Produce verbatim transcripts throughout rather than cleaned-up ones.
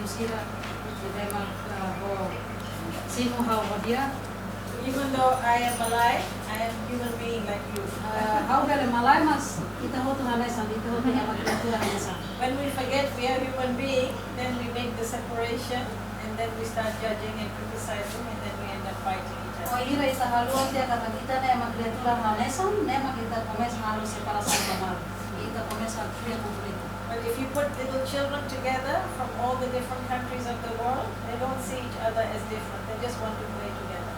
Sira, ita ema, ah, ho simu ha'u ho di'ak. Even though I am Malay, I am human being like you. Ah, ha'u bele Malay, mas ita hotu hanesan, ita hotu ema kriatura hanesan. When we forget we are human being, then we make the separation, and then we start judging and criticizing, and then we end up fighting each other. Wainhira ita haluha tiha katak ita ne'e ema kriatura hanesan, ne'e mak ita komesa halo separasaun ba malu. Ita komesa kria konflitu. But if you put little children together from all the different countries of the world, they don't see each other as different. They just want to play together.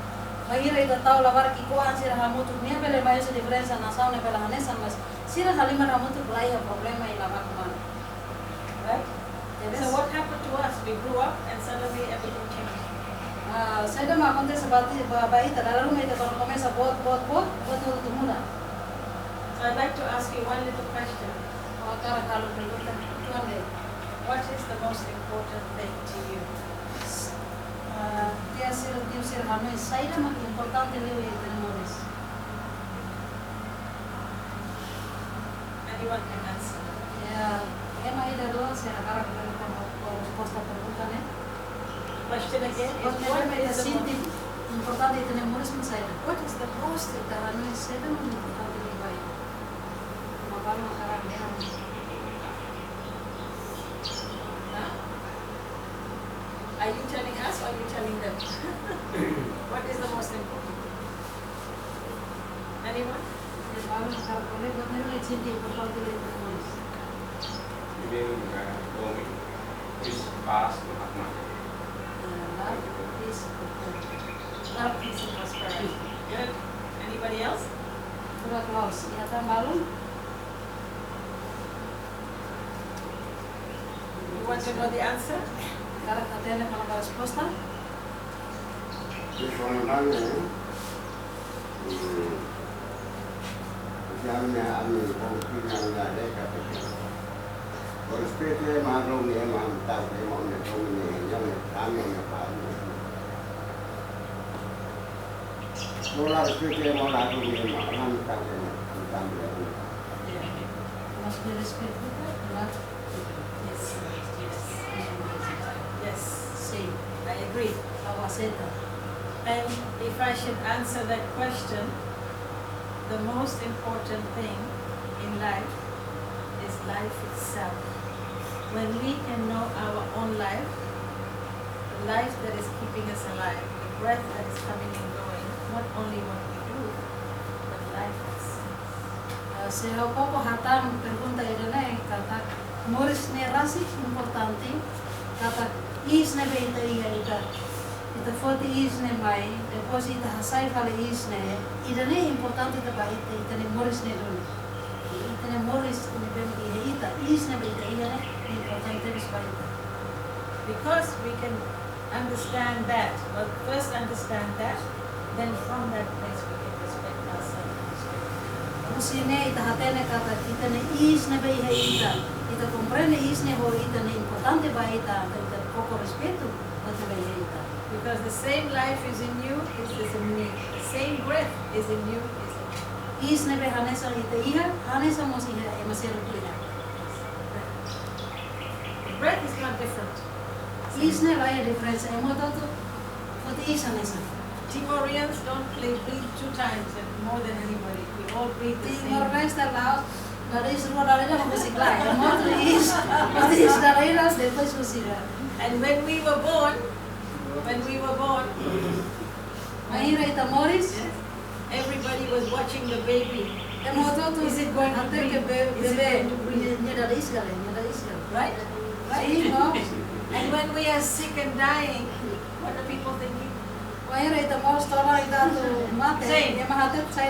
Wainhira ita tau labarik ki'ikoan sira hamutuk, nia bele mai husi diferensa nasaun ne'e bele hanesan, mas sira halimar hamutuk la iha problema iha labarik malu. Right? Yes. So what happened to us? We grew up and suddenly everything changed. Ah, saida mak akontese ba ti-, ba, ba ita, dala ruma ita kuandu komesa boot, boot, boot, buat hotu muda. So I'd like to ask you one little question. Ha'u hakarak halo pergunta uitoan de'it. What is the most important thing to you? Ah, tia sira, tiu sira hanoin, saida mak importante liu iha ita-nia moris? Anyone can answer. Ya, ema ida dua sira hakarak bele fó, fó resposta pergunta ne'e. Question again is, buat ne'ebé mak ita sente importante iha ita-nia moris mak saida? What is the most... Ita hanoin saida mak importante liu ba ita. Mak balu hakarak dehan. Huh? Are you telling us or are you telling them? What is the most important? Anyone? Ema balu hakarak ko'alia buat ne'ebé mak ita sente importante liu iha ita-nia moris. Ini bukan domin. Is paz no hakmatek. Ah, love, peace, prosperity. Love, peace, and prosperity. Good. Anybody else? Furak loos, iha tan balu? You want to know the answer? Hakarak hatene kona-ba resposta? Di kona-ba ne'e, hmm, jam ne'e ami konflik ne'e ami la dekat. Respeita ema, domin ema, ami tau ema, ami domin ema, ami tau ema, ami tau ema. Bola respeita ema, la domin ema, ami tau ema, ami tau ema. Mas de respeito, claro. Yes. Yes. Yes. Sim. I agree. Ha'u aseita. And if I should answer that question, the most important thing in life is life itself. When we can know our own life, the life that is keeping us alive, the breath that is coming and going, not only what we do, but life itself. Ah, se ha'u koko hatán pergunta ida-ne'e katak moris ne'e rasik importante, katak iis ne'ebé ita iha, ita, ita foti iis ne'e mai, depois ita hasai fali iis ne'e, ida-ne'e importante ida ba ita, ita-nia moris ne'e duni. Ita-nia moris ne'ebé iha ita, iis ne'ebé ita iha ne'e importante tebes ba ita. Because we can understand that, but first understand that, then from that place we can respect ourselves and respect others. Husi ne'e ita hatene katak ita-nia iis ne'ebé iha ita, ita komprende iis ne'e ho ita ne'e importante ba ita, entaun ita koko respeitu buat ne'ebé iha ita. Because the same life is in you, is, is in me. The same breath is in you, is in me. Iis ne'ebé hanesan ita iha, hanesan mós iha ema seluk iha. The breath is not different. Iis ne'e la iha diferensa, ema hotu-hotu foti iis hanesan. Timorians don't play, breathe two times and more than anybody. We all breathe the same. Timor-Leste, Laos, dada iis rua, dada ida husik lai. Ema hotu iis, foti iis dada ida, depois husik lai. And when we were born, when we were born, Wainhira ita moris, yes, everybody was watching the baby. Ema hotu-hotu, is it going to be, hateke be-, is it bebé, going to be? Nia, nia dada iis ka lae, nia dada iis ka lae. Right? Right? Sim, no? And when we are sick and dying, what are people thinking? Wainhira ita moris todan, ita atu mate, same, ema hateke saida?